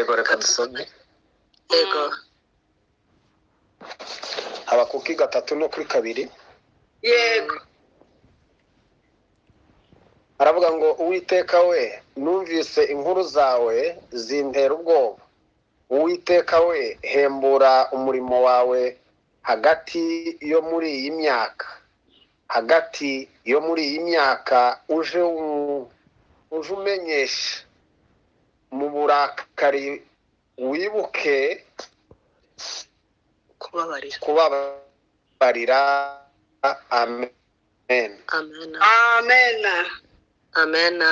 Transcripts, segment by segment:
Yego, reka dusome. Yego. Habakuki 3 no kuri 2. Yego. Aravuga ngo Uwiteka we, numvise inkuru zawe zintera ubwoba. Uwiteka we, hembura umurimo wawe hagati yo muri iyi myaka, hagati yo muri iyi myaka uje umenyesha mu burakari, wibuke kubabarira. Amen. Amen. Amen. Amen.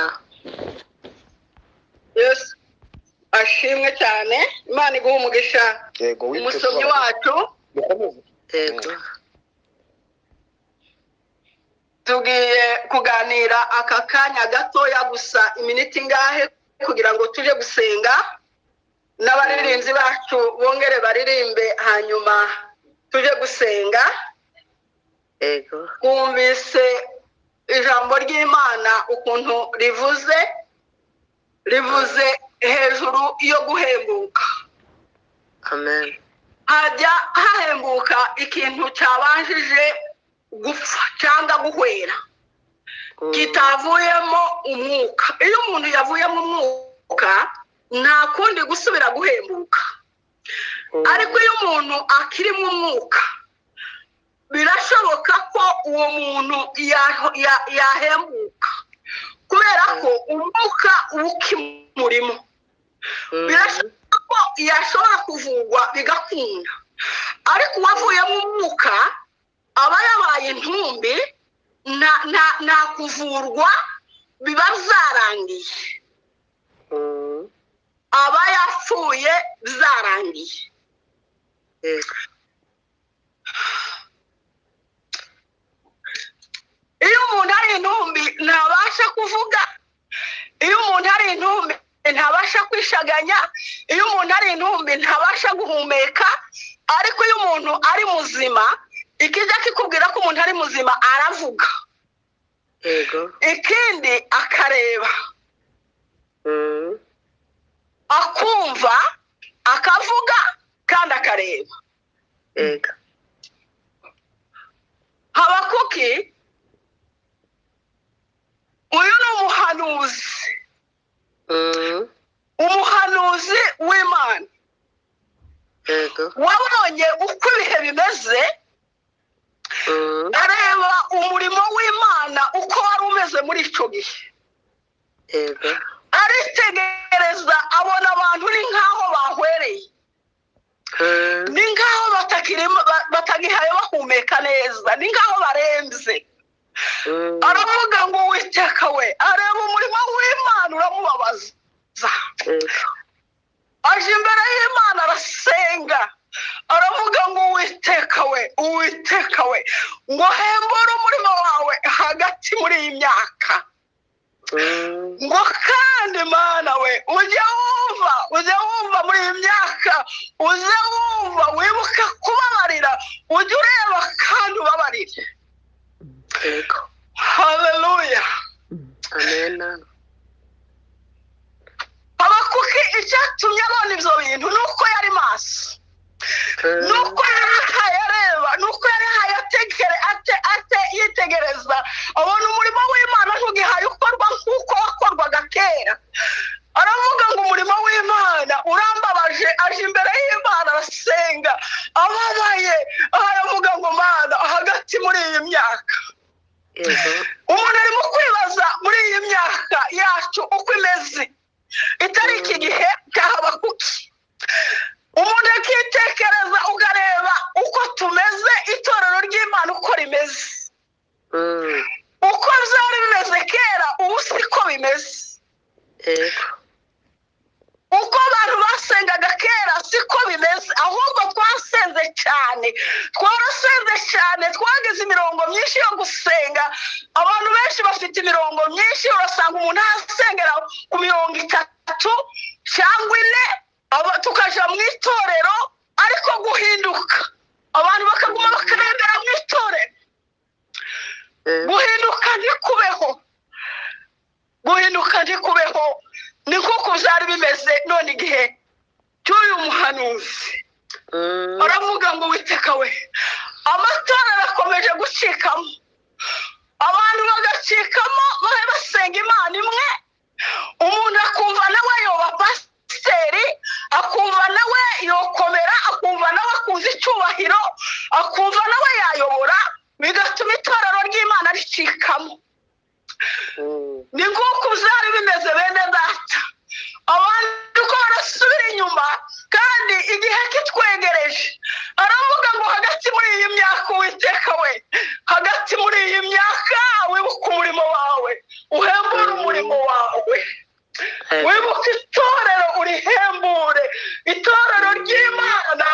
Yes. Ashimwe cyane. Imana iguhe umugisha. Yego, umusomyi wacu. Yego. Tugiye kuganira aka kanya gatoya gusa, iminota ingahe, kugira ngo tuje gusenga n'abaririmbyi bacu bongere baririmbe, hanyuma tuje gusenga. Yego. Twumvise ijambo ry'Imana ukuntu rivuze hejuru yo guhembuka. Amen. Hajya hahembuka ikintu cyabanjije gupfa cyangwa guhwera, kitavuyemo umwuka. Iyo umuntu yavuyemo umwuka nta kundi gusubira guhembuka. Ariko iyo umuntu akirimo umwuka, birashoboka ko uwo muntu yahembuka, kubera ko umwuka ukimurimo. Birashoboka ko yashobora kuvugwa bigakunda, ariko uwavuyemo umwuka aba yabaye intumbi, nta kuvurwa, biba byarangiye. Aba yapfuye byarangiye. Iyo umuntu ari intumbi ntabasha kuvuga, iyo umuntu ari intumbi ntabasha kwishaganya, iyo umuntu ari intumbi ntabasha guhumeka. Ariko iyo umuntu ari muzima, ikijya kikubwira ko umuntu ari muzima, aravuga. Yego. Ikindi akareba, akumva, akavuga kandi akareba. Yego. Habakuki uyu ni umuhanuzi, umuhanuzi w'Imana. Yego. Wabonye uko ibihe bimeze, areba umurimo w'Imana uko wari umeze muri icyo gihe. Yego. Aritegereza abona abantu ni nkaho bahwereye, ni nkaho batagihaye bahumeka neza, ni nkaho barembye. Aravuga ngo Uwiteka we, areba umurimo w'Imana uramubabaza. Aje imbere y'Imana arasenga, aravuga ngo Uwiteka we, Uwiteka we, ngo hembure umurimo wawe hagati muri iyi myaka. Ngo kandi Mana we, ujye wumva muri iyi myaka, ujye wumva wibuka kubabarira, ujye ureba kandi ubabarire. Haleluya. Amen. Habakuki icyatumye abona ibyo bintu ni uko yari maso, nuko yarahaye areba, nuko yarahaye yitegereza, abona umurimo w'Imana ntugihaye ukorwa nk'uko wakorwaga kera. Aravuga ngo umurimo w'Imana urambabaje. Aje imbere y'Imana arasenga ababaye, aravuga ngo Mana, hagati muri iyi myaka. Umuntu arimo kwibaza muri iyi myaka yacu uko imeze, itari iki gihe cya Habakuki. Umuntu akitekereza, ukareba uko tumeze, itorero ry'Imana uko rimeze, uko byari bimeze kera ubu siko bimeze. Uko abantu basengaga kera siko bimeze, ahubwo twasenze cyane, twarasenze cyane, twagize imirongo myinshi yo gusenga. Abantu benshi bafite imirongo myinshi, urasanga umuntu asengera ku mirongo 3 cyangwa 4, tukaja mu itorero, ariko guhinduka abantu bakaguma bakarembera mu itorero. Guhinduka ntikubeho, guhinduka ntikubeho. Ni nk'uko byari bimeze none igihe cy'uyu muhanuzi. Aravuga ngo Uwiteka we, amatora arakomeje gucikamo, abantu bagacikamo babe basenga Imana imwe, umuntu akumva nawe yoba pasiteri, akumva nawe yokomera, akumva nawe akuza icyubahiro, akumva nawe yayobora, bigatuma itorero ry'Imana ricikamo. Ni nk'uko byari bimeze bene data, abantu uko barasubira inyuma kandi igihe kitwegereje. Aravuga ngo hagati muri iyi myaka Uwiteka we, hagati muri iyi myaka wibuke umurimo wawe, uhembure umurimo wawe, wibuke itorero urihembure, itorero ry'Imana.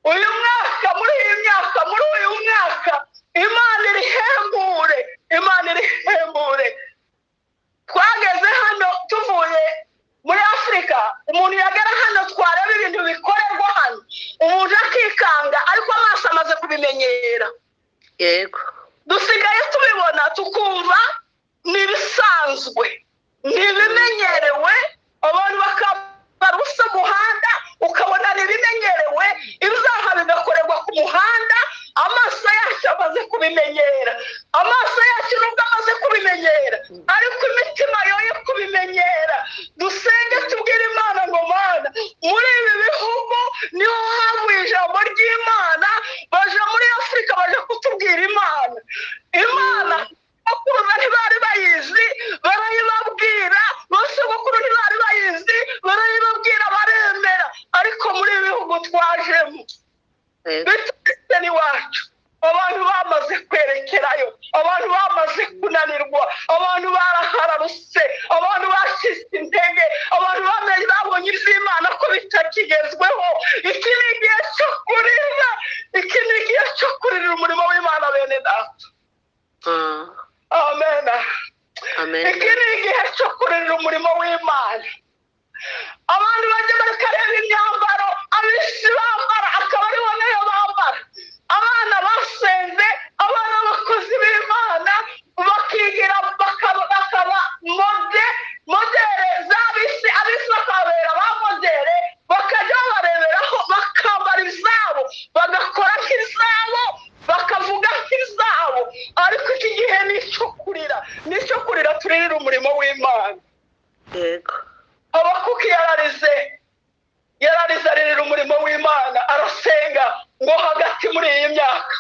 Uyu mwaka, muri iyi myaka, muri uyu mwaka Imana irihembure, Imana irihembure. Twageze hano tuvuye muri Afurika, umuntu yagera hano twareba ibintu bikorerwa hano, umuntu akikanga, ariko amaso amaze kubimenyera. Yego. Dusigaye tubibona tukumva ni ibisanzwe, ni ibimenyerewe, abantu bakambara ubusa muhanda ukabona ni ibimenyerewe, ibyaha bigakorerwa ku muhanda. Amaso yacu amaze kubimenyera, amaso yacu nubwo amaze kubimenyera, ariko imitima yoye kubimenyera. Dusenge tubwire Imana ngo Mana, muri ibi bihugu niho havuye ijambo ry'Imana, baje muri Afurika baje kutubwira Imana. Imana bakuruza ntibari bayizi, barayibabwira, basogokuru ntibari bayizi, barayibabwira baremera, ariko muri ibi bihugu twajemo biturutse n'iwacu, abantu bamaze kwerekerayo, abantu bamaze kunanirwa, abantu barahararutse, abantu bacitse intege, abantu bamenye babonye iby'Imana ko bitakigezweho. Iki ni igihe cyo kurira, iki ni igihe cyo kuririra umurimo w'Imana bene data. Amen. Iki ni igihe cyo kuririra umurimo w'Imana. Abantu bajya bakareba imyambaro abisi bambara akaba aribo nayo bambara. Abana basenze, abana b'abakozi b'Imana bakigira bakaba modere z'abisi, abisi bakabera ba modere, bakajya bareberaho, bakambara izabo, bagakora nk'izabo, bakavuga nk'izabo. Ariko iki gihe ni icyo kurira, ni icyo kurira turirira umurimo w'Imana. Yego. Habakuki yararize, yararize aririra umurimo w'Imana, arasenga ngo hagati muri iyi myaka,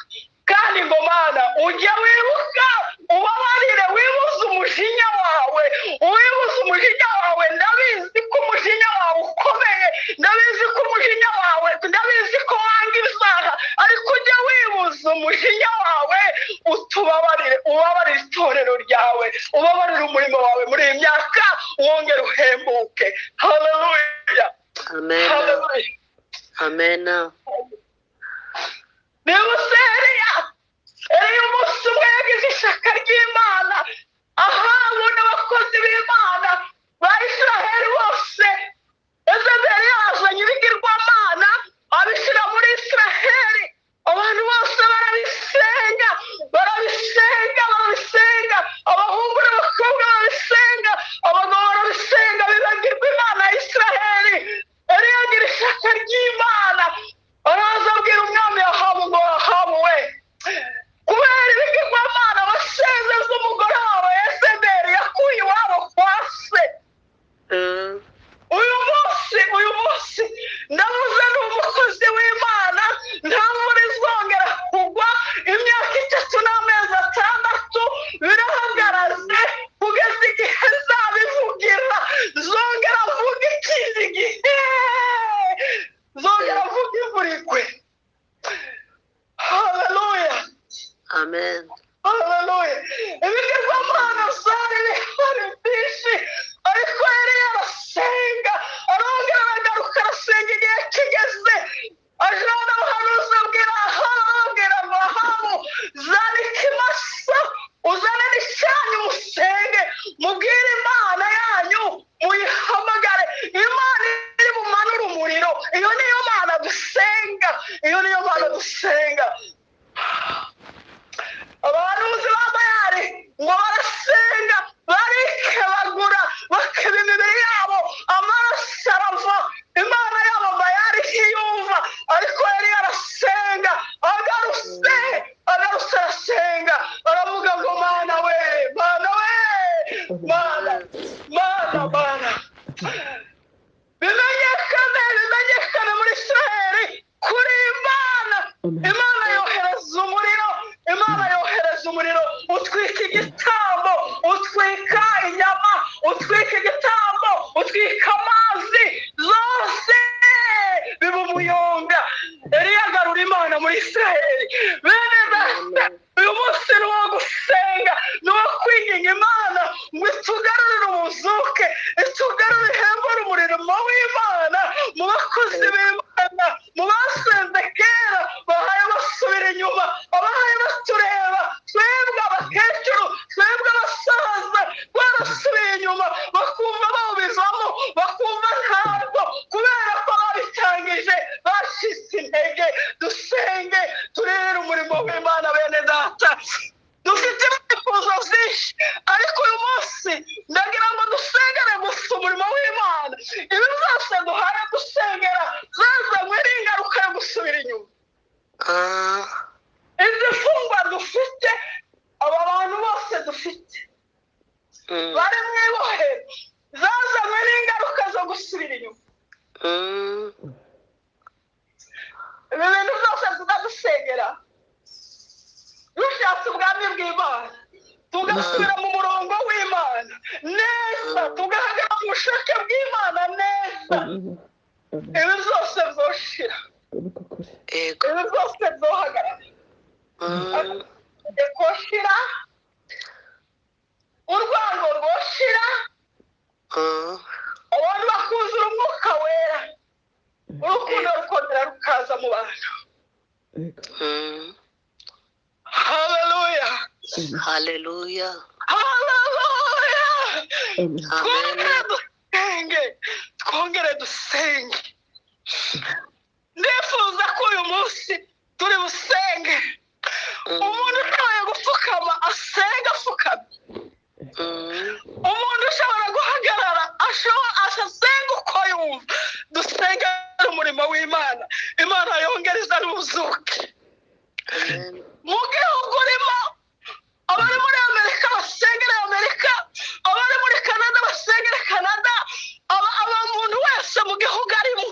kandi ngo Mana ujye wibuka ubabarire, wibuze umujinya wawe, wibuze umujinya wawe. Ndabizi ko umujinya wawe ukomeye, ndabizi ko umujinya wawe, ndabizi ko wanga ibyaha, ariko ujye wibuza umujinya wawe, utubabarire, ubabarire itorero ryawe, ubabarire umurimo wawe muri iyi myaka, wongere uhembuke. Haleluya. Amen. Haleluya. Amen. Niba se Eliya, Eliya umunsi umwe yagize ishyaka ry'Imana, Ahabu n'abakozi b'Imana ba Israheli bose, Yezebeli yazanye ibigirwamana abishyira muri Israheli, abantu bose barabisenga, barabisenga, barabisenga, abahungu n'abakobwa barabisenga, abagabo barabisenga, bibagirwa Imana ya Israheli. Eliya agira ishyaka ry'Imana, araza abwira umwami Ahabu ngo Ahabu we, kubera ibigirwamana wasenze z'umugore wawe Yezebeli yakuye iwabo kwa se. Uyu munsi ndavuze ni umukozi w'Imana, nta mvura izongera kugwa, imyaka 3 n'amezi 6 birahagaraze kugeza igihe nzabivugira, zongera mvuga ikindi gihe, zongera mvuga imvura igwe. Haleluya. Amen. Haleluya. Ibigirwamana byari bihari byinshi, ariko Eliya arasenga, arongera aragaruka arasenga igihe kigeze, ajana abahanuzi abwira Ahabu, ababwira ngo Ahabu, zana ikimasa, uzane n'icyanyu musenge, mubwire Imana yanyu, muyihamagare, Imana iri bumanure umuriro. Iyo niyo Mana dusenga, iyo niyo Mana dusenga. Abahanuzi ba Bayali ngo barasenga, barikebagura, bakeba imibiri yabo, amaraso arava, Imana yabo Mana, Mana, Mana, bimenyekane, bimenyekane muri Isiraheli kuri Imana. Imana yohereza umuriro, Imana yohereza umuriro utwika igitambo, utwika inyama, utwika igitambo, utwika amazi, zose biba umuyonga. Eliya agarura Imana muri Isiraheli. Bene data, uyu munsi ni uwo gusenga, ni uwo kwinginga Imana ngo itugarurire ubuzuke, itugarurire ihembure umurimo w'Imana mu bakozi b'Imana, mu basenze kera bahaye basubira inyuma, abahaye batureba twebwe abakecuru, twebwe abasaza barasubiye inyuma, bakumva bawubivamo, bakumva ntabwo, kubera ko babitangije bacitse intege. Dusenge turere umurimo w'Imana. Bene data, dufite ibyifuzo byinshi, ariko uyu munsi ndagira ngo dusengere gusa umurimo w'Imana. Ibi byose duhaye gusengera zazanywe n'ingaruka yo gusubira inyuma. Izi mfungwa dufite, aba bantu bose dufite bari mu ibohero, zazanywe n'ingaruka zo gusubira inyuma. Ibi bintu byose tuzadusengera dushatse ubwami bw'Imana, tugasubira mu murongo w'Imana neza, tugahagarara mu bushake bw'Imana neza, ibi byose byoshira, ibi byose byohagarara, koshira urwango rwoshira, abantu bakuzura umwuka wera, urukundo rukongera rukaza mu bantu. Haleluya, haleluya, haleluya. Twongere dusenge, twongere dusenge. Ndifuza ko uyu munsi turi busenge. Umuntu ushoboye gupfukama asenga apfukamye, umuntu ushobora guhagarara asenga uko yumva. Dusenge umurimo w'Imana, Imana yongereza n'ubuzuke mu gihugu urimo. Abari muri Amerika basengere Amerika, abari muri Canada basengere Canada, aba muntu wese mu gihugu arimo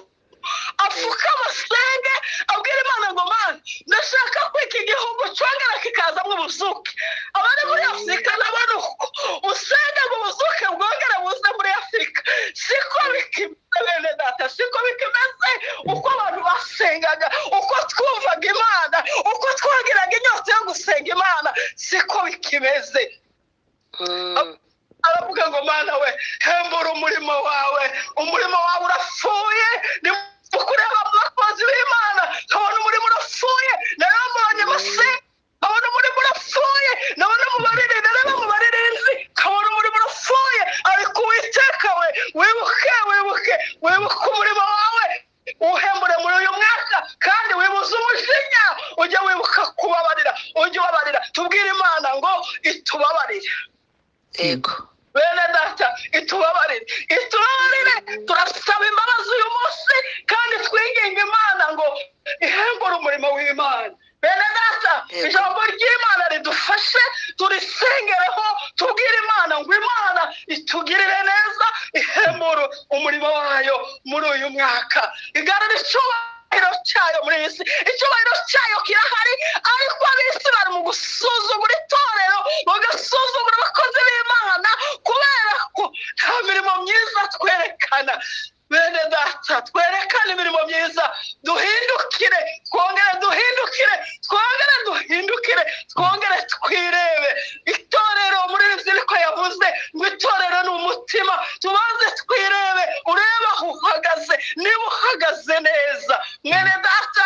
apfukama asenge, abwira Imana ngo Mana, ndashaka ko iki gihugu cyongera kikazamo ubuzuke. Abari muri Afurika nabo ni uko, usenge ngo ubuzuke bwongere buze muri Afurika. Siko bikimeze bene data, siko bikimeze. Uko abantu basengaga, uko twumvaga Imana, uko twagiraga inyota yo gusenga Imana, siko bikimeze. Aravuga ngo Mana we, hembura umurimo wawe, umurimo wawe urapfuye. Ni ukureba abakozi b'Imana nkabona umurimo urapfuye, narabonye basenga nkabona umurimo urapfuye, nabona mu bariri, nareba mu baririnzi nkabona umurimo urapfuye. Ariko Uwiteka we, wibuke, wibuke, wibuke umurimo wawe, uhembure muri uyu mwaka, kandi wibuze umujinya, ujye wibuka kubabarira, ujye ubabarira. Tubwire Imana ngo itubabarire. Yego bene data, itubabarire, itubabarire. Turasaba imbabazi uyu munsi, kandi twinginga Imana ngo ihembure umurimo w'Imana. Bene data, ijambo ry'Imana ridufashe, turisengereho, tubwire Imana ngo Imana itugirire neza, ihembure umurimo wayo muri uyu mwaka, igarure icyubahiro cyayo muri iyi si. Icyubahiro cyayo kirahari, ariko ab'isi bari mu gusuzugura itorero, bagasuzugura abakozi b'Imana, kubera ko nta mirimo myiza twerekana. Bene data, twerekane imirimo myiza, duhindukire, twongere duhindukire, twongere duhindukire, twongere twirebe. Itorero muri niko yavuze ngo itorero ni umutima. Tubanze twirebe, urebe aho uhagaze, niba uhagaze neza mwene data,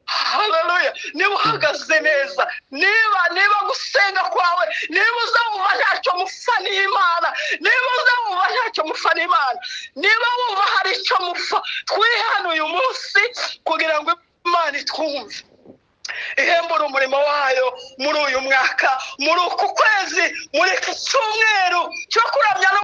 haleluya, niba uhagaze neza, niba gusenga kwawe, niba uza wumva ntacyo mupfa n'Imana, niba uza wumva ntacyo mupfa n'Imana, niba wumva hari icyo mupfa, twihane uyu munsi kugira ngo Imana itwumve, ihembure umurimo wayo muri uyu mwaka, muri uku kwezi, muri iki cyumweru cyo kuramya.